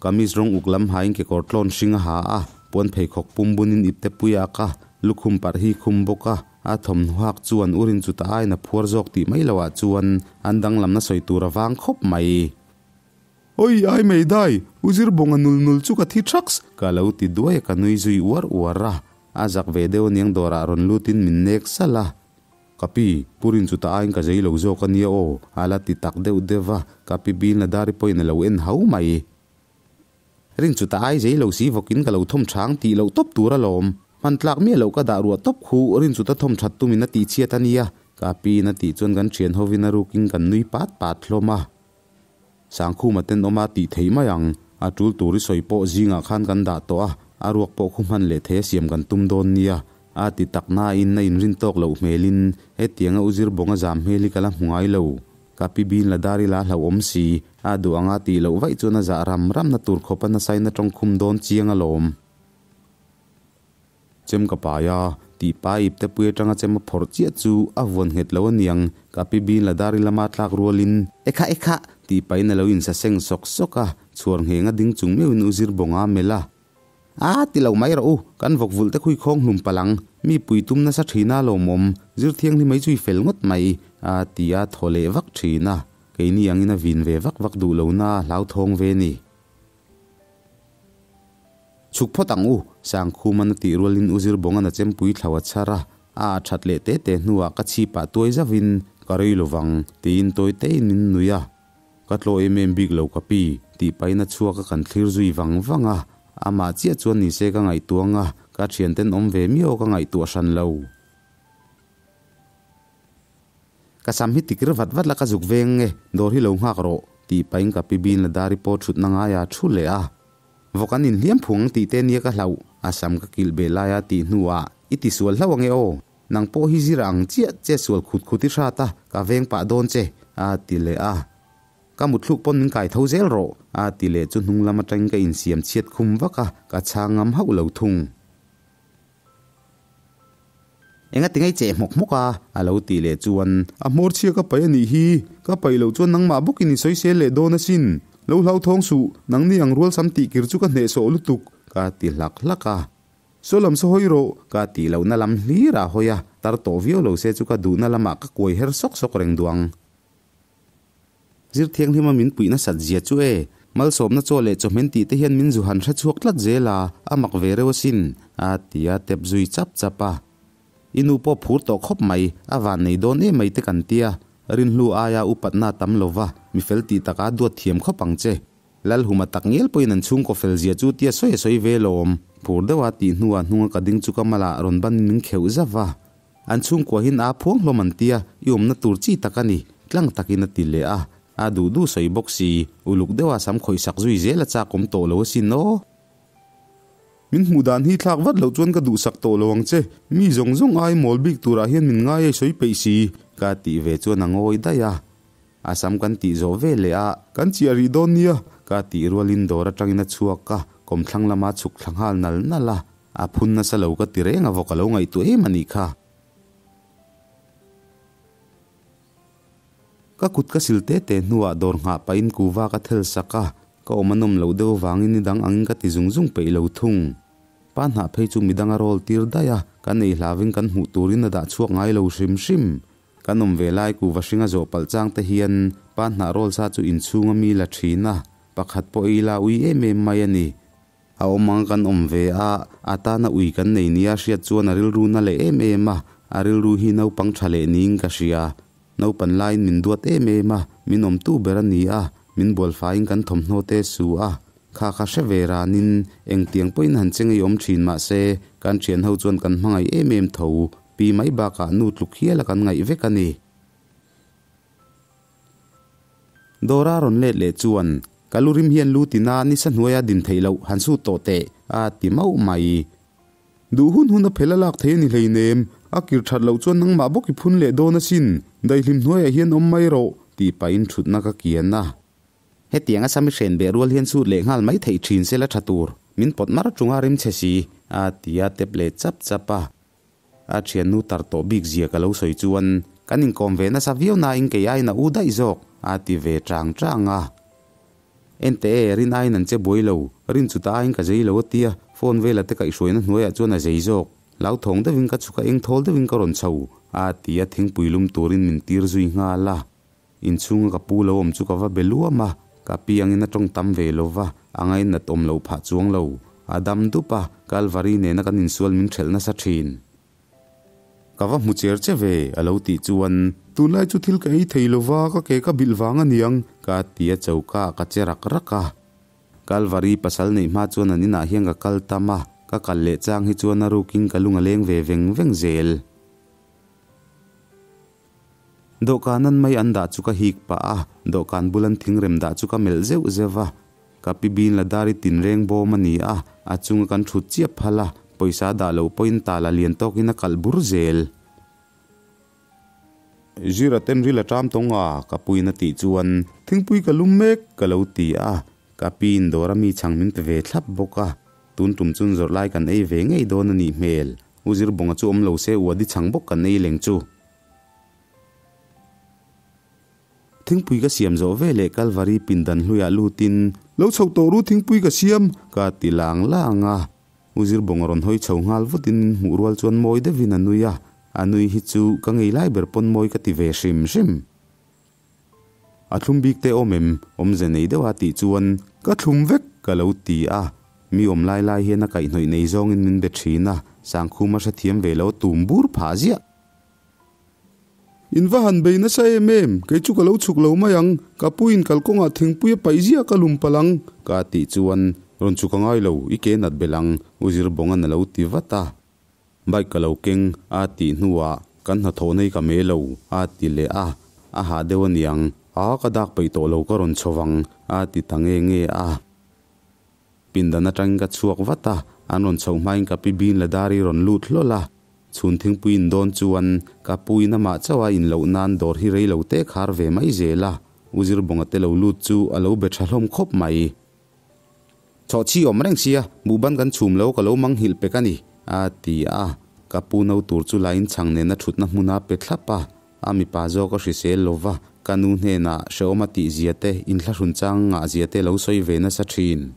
B: Kamis rawng uk lam hain kekawr tlawn hring a ha a, puan pheikhawk pum bunin ipte pui a ak a, lukhum parh hi khum bawk a, a thawmhnaw hak chuan U Rinchuta aiin a phuar zawk tih mai loah chuan an danglamna sawi tur a vang khawp mai.
A: Oi, ai mai dai, u Zirbawnga nul nul chu ka thi thaks,
B: ka lo ti duai a ka nui zui uar uar a, a zak ve deuh aniang dawrah rawn lutin min nek salh a.
A: Ka pi, Pu Rinchuta aiin ka zei lo zawk a nia aw, a la ti tak deuh deuh va, ka pi Bilna Dari pawhin a lo en hau mai. Rinchuta ai zei lo si vawkin ka lo thawm chhang tih loh tawp tur alawm. Hman tlak miah loh ka dah ruah tawp khu Rinchuta thawm that tumin a tih chhiat a nia, ka piin a tih chuan kan thian hovin a rukin kan nui pat pat hlawm a. Sangkhuma tenawma tih theih mai ang, a tul tur i sawi pawh zingah khan kan dah tawh a, a ruak pawh khu hman leh thei a siam kan tum dawn nia, a ti tak nain a inrin tawk loh hmelin hetianga u zir bawnga zam hmel hi ka la hmu ngai lo. Ka pi bin la dar ila hlauhawm si, a duh anga tih loh vaih chuan a zah ram ramna tur khawp a nasain a tawngkhum dawn chiang alawm. Chem ka pai a, tih pa ip te pui atanga chem a phawrh chiah chu a vuan nghet lo aniang, ka pi bin la dar i lama tlak rualin, Ekha ekha! tih pahin a lo insa seng sawk sawk a, chhuar ngheng a ding chung meuhin u zir bawnga a melh a. A ti lo mai rawh u, kan vawk vulh te khui khawng hlum palh ang, mi pui tum nasa thin a lawmawm, zir thianghlim mai chu i fel ngawt mai, a ti a thaw leh vak thin a, keini angin a vin ve vak vak duh lo na a hlauthawng ve ni. Chhuk phawt ang u, Sangkhuman a tih rualin U Zirbawng a chempui thlo a chhar a, a ah that leh te te hnuah ka chhipah tuai zauhin ka rei lovang tiin tawi tein min nui a. Ka tlaw em em bik lo ka pi, tih pahin a chhuak a kan thlir zui vang vang a, amah chiah chuan ni se ka ngaihtuah ang a, ka thianten awm ve miau ka ngaihtuah hran lo. Ka sam hi tikir vat vat la ka zuk veng nge, dawr hi lo nghak rawh, tih pahin ka pi bin la dari pawh thutna ngaia thu leh a. Vawk an inhliam phung ang tih te nia ka hlauh, a sam ka kilh beh laia tih hnuah i ti sual hlauh ange aw, nang pawh hi zir ang chiah che sual khut khut i hrat a, ka veng pah dawn che, a ti leh a. Ka mutthluk pawn min kai tho zel rawh, a ti leh chu hnung lam atangin ka insiam chhiat khum vak a, ka chhang ngam hauh lo thung. Enga ti ngei che hmawk hmawk a? A lo tih leh chuan.
B: A hmawr chhia ka paih a nih hi, ka paih loh chuan nangmah bawkin i sawi sel leh dawn asin. Lo hlauthawng suh, nangni ang rual sam tih kir chu ka hnehsawh lutuk,
A: ka ti hlak hlak a. Saw lam saw hawi rawh, ka tih lohna lam hlir a hawi a, tar tawh viau lo se chu ka duhna lamah ka kuai her sawk sawk reng duh ang. Zir thianghlima min puih nasat zia chu e, malsawmna chaw leh chawhmen tih te hian min zu han hre chhuak tlat zel a, a mak ve reuh asin, a ti a tep zui chap chap a. I nu pawh phur tawh khawp mai, a van nei dawn em mai te kan tia, rinhlu aia upatna a tam lo va, mi fel tih taka duat thiam khawp ang che. Lalhuma tak ngial pawhin an chhungkaw fel zia chu tia sawi a sawi ve lawm, phur deuha tih hnuah hnunga ka ding chu ka malah rawn banin min kheuh zauh va. An chhungkua hian aa phuang hlawm an tia, i awmna tur chi tak a ni, tlang takin a ti leh a. A duh duh sawi bawk si, uluk deuha sam khawih sak zui zel a chak awm tawh lo asin aw.
B: Min hmuh dan hi thlak vat loh chuan ka duhsak tawh lo ang che, mi zawng zawng ai mawl bik turah hian min ngai ei sawi peih si.
A: Ka tih ve chuan a ngawi daih a. A sam kan tih zawh ve leh a.
B: Kan chiah rih dawn nia.
A: Ka tih rualin dawr atangin a chhuak a, kawmthlang lama chhuk thla nghal nal nal a. A phun nasa lo ka ti reng a vawk a lo ngaihtuah em a nih kha. Ka kut ka sil te te hnuah dawr nghah pahin kuva ka thel sak a, ka awm a nawm loh deuh avangin ni dang angin ka ti zung zung peih lo thung. Pa hnah phei chu midang a rawl tir daih a, kan ei hlavin kan hmuh turin a dah chhuak ngai lo hrim hrim. Kan awm ve lai kuva hringa zawh palh chang te hian pa hnah rawl sa chu inchhunga mi la thin a, pakhat pawh ei la ui em em mai a ni. A awm ang kan awm ve a, a tana ui kan nei nia hriat chuan a rilru na leh em em a, a rilru hi naupang tha leh niin ka hria. Naupan laiin min duat em em a, min awmtu ber a ni a, min bualfaiin kan thawmhnaw te su a, kha kha hre ve ranin engtiang pawhin han che ngei awm thin mah se, kan thian ho chuan kan hmangaih em em tho, pi mai bakah nu tluk hiala kan ngaih vek a ni. Dawra rawn let leh chuan, Ka lu rim hian lu tina nisa hnuaia din theih loh han sut tawh teh, a ti mauh mai.
B: Duh hun hun a phel a lak thei a ni hleinem, a kir that loh chuan nangmah bawk i phun leh dawn asin, daihlim hnuaiah hian awm mai rawh,
A: tih pahin thutna ka kian a. Hetiang a sam i hren beh rual hian sut leh nghal mai theih thin se la tha tur, min pawt mar chunga rim chhe si, a ti a tep leh chap chap a. A thiannu tar tawh bik zia ka lo sawi chuan kan inkawm ve nasa viau nain kei aiin a u daih zawk a ti ve chang chang a. Ente e, rin aiin an che buai lo, rin chuta aiin ka zei lo a tia, phone vela te kaihhruaina hnuaiah chuan a zei zawk. Hlauthawng deuhin ka chhuk a eng thawl deuhin ka rawn chho a ti a, thingpui lum turin min tir zui nghal a. Inchhunga ka pu lo awm chu ka va be luam a, ka pi angin a tawng tam ve lo va, a ngainat awm lo phah chuang lo. A dam dup a, Kalvari nena kan insual min ṭhelh nasa ṭhin. Ka va hmu cher che ve, a lo tih chuan.
B: Tunlai chu thil ka ei thei lova, ka ke ka bilh vang a niang,
A: ka ti a choka ah ka che rak rak a. Kalvari pasal neih hma chuan an inah hian ka kal tam a, ka kal leh chang hi chuan a rukin ka lung a leng ve veng veng zel. Dawhkan an mai an dah chu ka hik pah a, dawhkan bul an thingrem dah chu ka melh zeuh zeuh a. Ka pi bin la dar i tinreng bawm a ni a, a chunga kan thut chiah phal a, pawisa dah loh pawhin tala lian tawkin a kalh bur zel. Zira ten ril a ṭam tawng a, ka puiin a tih chuan thingpui ka lum mek ka lo ti a, ka piin dawr a mi chhang min pe ve thlap bawk a, tun tum chun zawrh lai kan ei ve ngei dawn a nih hmel, U Zirbawnga chu awm lo se uadi chhang bawk kan ei leng chu. Thingpui ka siam zawh ve leh Kalvari pindan hluiah lutin.
B: Lo chhoh tawh ru thingpui ka siam
A: ka ti lang lang a. U Zirbawnga rawn hawi chho nghal vutin min hmuh rual chuan mawi deuhin a nui a, a nui hi chu ka ngei lai ber pawn mawi ka ti ve hrim hrim. A thlum bik te awm em? Awmze nei deuh a tih chuan
B: ka thlum vek
A: ka lo ti a, mi awm lai lai hian a kaihhnawih nei zawngin min be thin a, Sangkhuma hrethiam ve lo tum bur phah ziah.
B: In va han bei nasa em em, kei chu ka lo chhuk lo mai ang, ka puiin kalkawngah thingpui a paih ziah ka lum palh ang.
A: Ka tih chuan, Rawn chhuk a ngai lo, i ke nat belh ang, U Zirbawnga'n a lo ti vat a. Bike ka lo keng, a tih hnuah, Kan hnathawh nei ka me lo, a ti leh a. A hah deuh a niang, A ka dak peih tawh lo ka rawn chho vang, a ti ta nge nge a. Pindan atangin ka chhuak vat a, an rawn chhoh hmain ka pi Bin Ladari rawn lut hlawl a. Chhun thingpui in dawn chuan ka pu in amah chauh a in loh nan dawr hi rei lo te khar ve mai zel a, U Zirbawnga te lo lut chu a lo be tha hlawm khawp mai. Chawh chi awm reng sia, buhban kan chhum lo ka lo manghilh pek a ni, a ti a. Ka pu no tur chu la in chhang nena thutna hmuna pe thlap a, A mipa zawk a hrisel lo va, ka nu hnenah hrehawm a tih zia te, inthlahrun chang ngah zia te lo sawi ve nasa thin.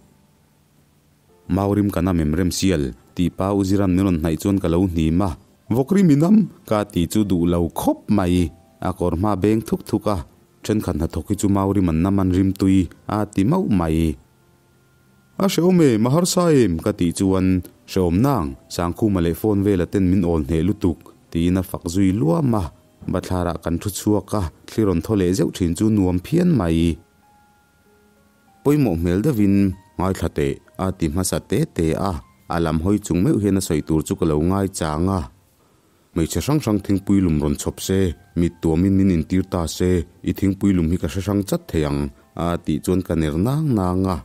A: Maurim ka nam em rem sial, tih pa U Ziram min rawn hnaih chuan ka lo hnim a.
B: Vawkri mi nam,
A: ka ti chu duh lo khawp mai. A kawr hma beng thuk thuk a, thenkhat hnathawk hi chu Maurim an nam an rim tui, a ti mauh mai.
B: A hrehawm em, a harsa em?
A: Ka tih chuan, Hrehawm nang, Sangkhuma leh phone vela ten min awl hneh lutuk, tiin a fak zui luam a. Bathlarah kan thu chhuak a, thli rawn thaw leh zeuh thin chu nuam phian mai. Pawimawh hmel deuhin, Ngaithla teh, a ti hmasa te te a, a lam hawi chung meuh hian a sawi tur chu ka lo ngai chang a. Hmeichhe hrang hrang thingpui lum rawn chhawp se, mit tuamin min intir ta se, i thingpui lum hi ka hre hrang chat thei ang, a tih chuan ka ner nang nang a.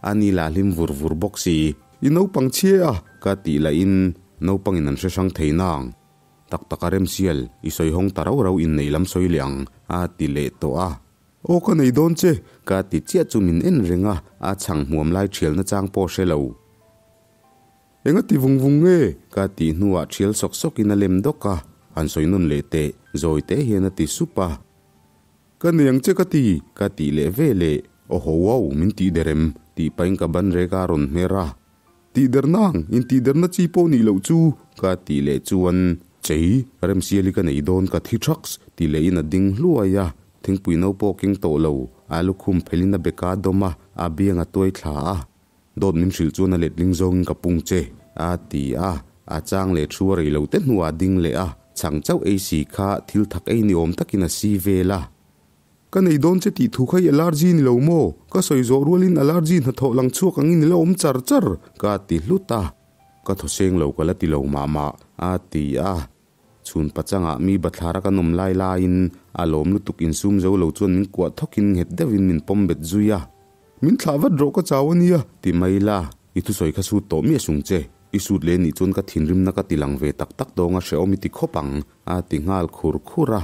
A: A ni lah hlim vur vur bawk si.
B: I naupang chhia a,
A: ka tih lahin naupangin an hre hrang thei nang. Tak tak a remsial, i sawi hawng ta rau rau inneih lam sawi leh ang, a ti leh tawh a.
B: Aw ka nei dawn che,
A: ka ti chiah chu min en reng a, a chhang hmuam lai thialna chang pawh hre lo.
B: Enga ti vung vung nge?
A: Ka tih hnuah thial sawk sawkin a lem dawk a, han sawi nawn leh teh, zawi te hian a ti sup a.
B: Ka nei ang che ka ti,
A: ka tih leh ve leh. Aw ho au, min tih der em? Tih pahin ka ban rek a rawn hmer a.
B: Tih der nang, in tih derna chi pawh nih loh chu,
A: ka tih leh chuan. Chei, Remsiali ka nei dawn ka thi thaks, tih lehin a ding hluai a. Thingpui no pawh keng tawh lo, a lukhum phelhin a beka dawm a, a biang a tuai thla a. Dawt min hrilh chuan a letling zawngin ka pung che, a ti a. A chang leh thu a rei lo te hnuah a ding leh a, chhang chauh ei si kha thil thak ei ni awm takin a si vel a.
B: Ka nei dawn che tih thu kha i alargy ni lo maw? Ka sawi zawh rualin alargy hnathawh lang chhuak angin i la awm char char,
A: ka ti hlut a. Ka thaw seng lo ka la ti lo mah mah, a ti a. Chhun pachangah mi bathlara kan awm lai laiin a lawm lutuk insum zo lo chuan min kuah thawkin nghet deuhin min pawm bet zui a.
B: Min thlah vat rawh ka chau a nia,
A: ti mai la, i thusawi kha sut tawh miah sung che, i sut leh nih chuan ka thinrimna ka ti lang ve tak tak dawnga hrehawm i ti khawp ang, a ti nghal khur khur a.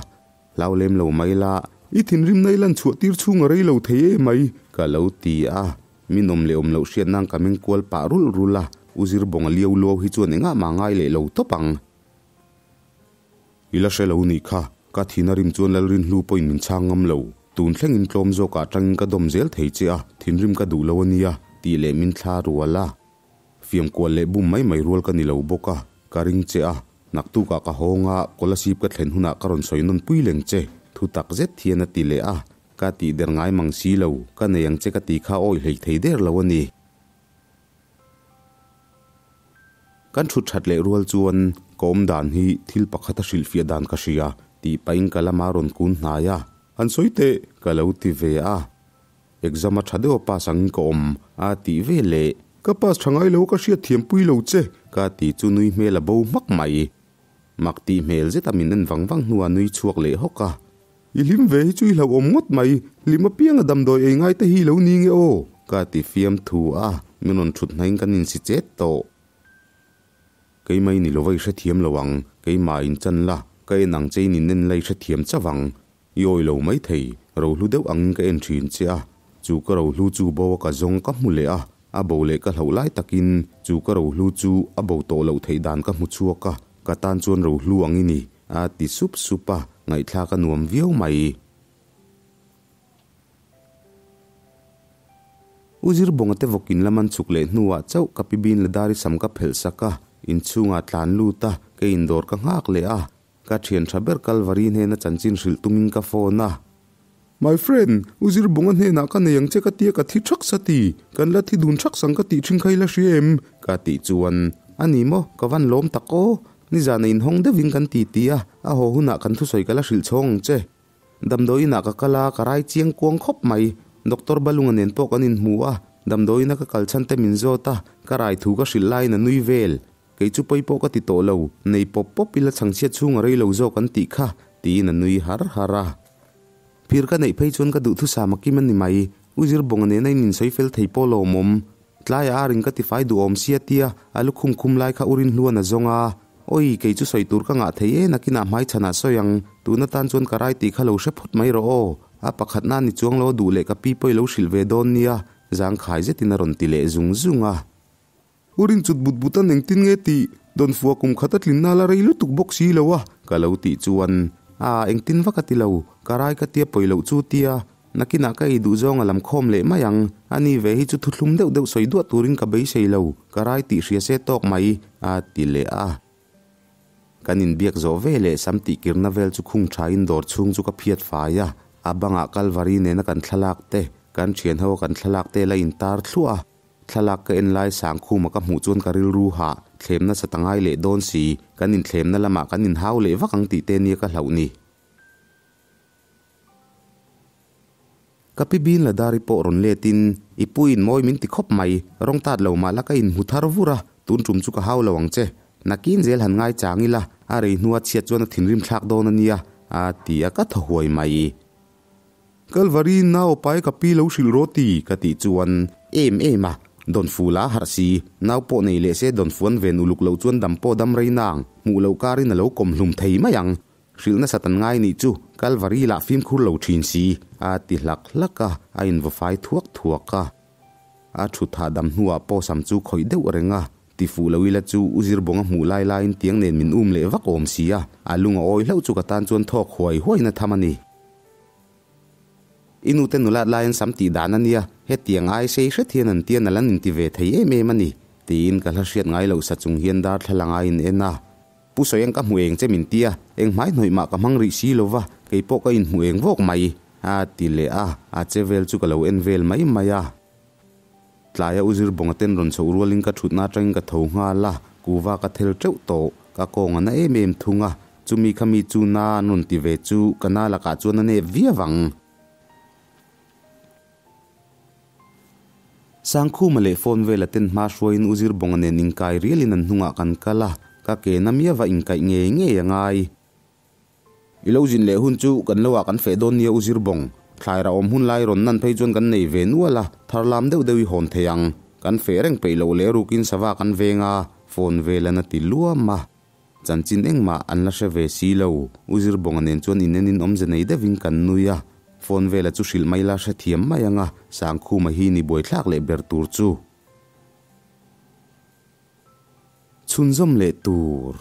A: Hlau lem lo mai la.
B: I thinrimna i lan chhuah tir chhung a rei lo thei em mai,
A: ka lo ti a. Min awm leh awm loh hriat nan ka meng kual pah rulh rulh a, U Zirbawnga liau luau hi chuan engah mah ngai leh lo tawp ang.
B: I la hre lo nih kha, ka thin a rim chuan Lalrinhlu pawhin min chhang ngam lo. Tun thlengin tlawm zawkah atangin ka dawm zel thei che a, thinrim ka duh lo a nia, tih leh min thla rual a. Fiam kual leh bum mai mai rual ka ni lo bawk a, ka ring che a, naktukah ka hawng a, Kolasib ka thlen hunah ka rawn sawi nawn pui leng che, thu tak zet hian a ti leh a, ka tih der ngai mang si lo, ka nei ang che ka ti kha awi hlei thei der lo a ni.
A: Kan thut that leh rual chuan ka awm dan hi thil pakhat a hrilhfiah dan ka hria tih pahin ka lama rawn kun hnai a. Han sawi teh ka lo ti ve a. Exam a tha deuh a pass angin ka awm a tih ve leh.
B: Ka pass tha ngai lo ka hriat thiam pui lo che.
A: Ka ti chu nui hmel a bo hmak mai. Mak tih hmel zet a min en vang vang hnuah nui chhuak leh hawk a.
B: I hlim ve hi chu i hlauhawm ngawt mai, hlim apianga damdawi ei ngai te hi lo ni nge aw?
A: Ka ti fiam thu a, min rawn thut hnaiin kan insi chet tawh. Keimah i ni lova i hrethiam lo ang, keimah in chan la, ka en ang che in in en la i hrethiam chauh ang. I awih lo mai thei, rohlu deuh angin ka en thin che a, chu ka rohlu chu bo a ka zawng ka hmu leh a, a bo leh ka hlauh lai takin chu ka rohlu chu a bo tawh loh theih dan ka hmu chhuak a, ka tan chuan rohlu ang i ni, a ti sup sup a, ngaihthlak a nuam viau mai. U Zirbawnga te vawkin lam an chhuk leh hnuah chauh ka pi bin la dari sam ka phelh sak a, inchhungah tlan lut a, ka indawr ka nghak leh a, Ka thian tha ber Kalvari hnena chanchin hrilh tumin ka phone a.
B: My friend, U Zirbunga hnenah ka nei ang che ka tia ka thi thak sa ti, kan la thi dun thak sang ka tih thin kha i la hria em?
A: Ka tih chuan, A ni maw, ka van lawm tak aw. Nizana inhawng deuhin kan ti ti a, a haw hunah kan thusawi ka la hrilh chhawng ang che. Damdawiinah ka kal a, ka rai chiang kuang khawp mai. Doctor Balunga nen pawh kan inhmu a, damdawiina ka kal chhan te min zawt a, ka rai thu ka hrilh laiin a nui vel. Kei chu pawi pawh ka ti tawh lo, nei pawp pawp ila chhangchhiat chhung a rei lo zawk an tih kha, tiin a nui har har a. Phir ka neih phei chuan ka duhthusam a kim a ni mai, U Zirbawnga nena in insawi fel thei pawh lawmawm. Tlaiah ar in ka tifai duhawm sia tia a lukhum khum lai kha U Rinhluan a zawng a. Awi, kei chu sawi tur ka ngah thei e, nakinah hmaichhanah sawi ang, tun atan chuan ka rai tih kha lo hre phawt mai rawh aw. A pakhatna ni chuang lo duh leh ka pi pawh i lo hrilh ve dawn nia, zangkhai zetin a rawn ti leh zung zung a.
B: U rin chut but but an engtin nge tih dawn fua kum khat a tlinna la rei lutuk bawk si lo a.
A: Ka lo tih chuan, A, engtin va ka ti lo, ka rai ka tia pawi loh chu tia, nakinah ka ei duh zawng a lam khawm leh mai ang, a ni ve hi chu thuthlum deuh deuh sawi duah turin ka beisei lo, ka rai tih hria se tawk mai, a ti leh a. Kan inbiak zawh ve leh sam tihkirna vel chu khung thain dawr chhung chu ka phiat fai a, a bangah Kalvari nena kan thlalak te, kan thianho a kan thlalak te la intar thluah a. Thlalak ka en lai Sangkhuma ka hmuh chuan ka rilru hah, thlem nasa ta ngai leh dawn si, kan inthlemna lamah kan inhau leh vak ang tih te nia ka hlauh ni. Ka pi bin la dari pawh rawn letin, I pu in mawi min ti khawp mai, rawng tat lo mah la ka inhmu thar vur a, tun tum chu ka hau lo ang che. Nakin zel han ngai chang ila, a rei hnua chhiat chuan a thinrim thlak dawn a nia, a ti a ka thaw huai mai.
B: Kalvari nau pai ka pi lo hrilh rawh ti
A: ka tih chuan em em a, dawn fu la harh si, nau pawh nei leh se dawn fuan ven uluk loh chuan dam pawh dam rei nang, hmuh loh karin a lo kawm hlum thei mai ang. Hrilh nasat an ngai nih chu Kalvari lah fimkhur lo thin si, a ti hlak hlak a, a invaw fai thuak thuak a. A thut hahdam hnuah pawh sam chu khawih deuh reng a, ti fuh lo ila chu U Zirbawnga hmuh lai laiin tiang nen min um leh vak awm si a, a lung a awi hlauh chu ka tan chuan thawk huai huaina tham a ni. I nute nulat laiin sam tih dan a nia, hetiang ai sei hret hian an tia nalh an inti ve thei em em a ni, tiin ka hla hriat ngai loh sa chung hian darthlalang a in en a. Pu Sawiang ka hmu eng che min tia, eng hmai hnawih mah ka hmang rih si lo va, kei pawh ka inhmu eng vawk mai, a ti leh a, a che vel chu ka lo en vel mai mai a. Tlaia U Zirbawnga ten rawn chhoh rualin ka thutna atangin ka tho nghal a, kuva ka thel teuh tawh, ka kawng a na em em thung a, chumi kha mi chu na an rawn ti ve chu ka na lakah chuan a nep viau ang. Sangkhuma leh phone vela ten hma hruaiin U Zirbawnga nen inkai rialin an hnungah kan kal a, ka ke na miava inkaih ngei ngei a ngai. I lo zin leh hun chu kan lo ah kan feh dawn nia U Zirbawng. Thlai ra awm hun lai rawn nan phei chuan kan nei ve nual a, thar lam deuh deuh i hawn thei ang. Kan feh reng peih loh leh rukin sava kan veng a, phone vel an a ti luam a. Chanchin engmah an la hre ve si lo. U Zirbawnga nen chuan inenin awmze nei deuhin kan nui a, phone vela chu hrilh mai la hrethiam mai ang a, Sangkhuma hi ni buaithlak leh ber tur chu. Chhunzawm leh tur.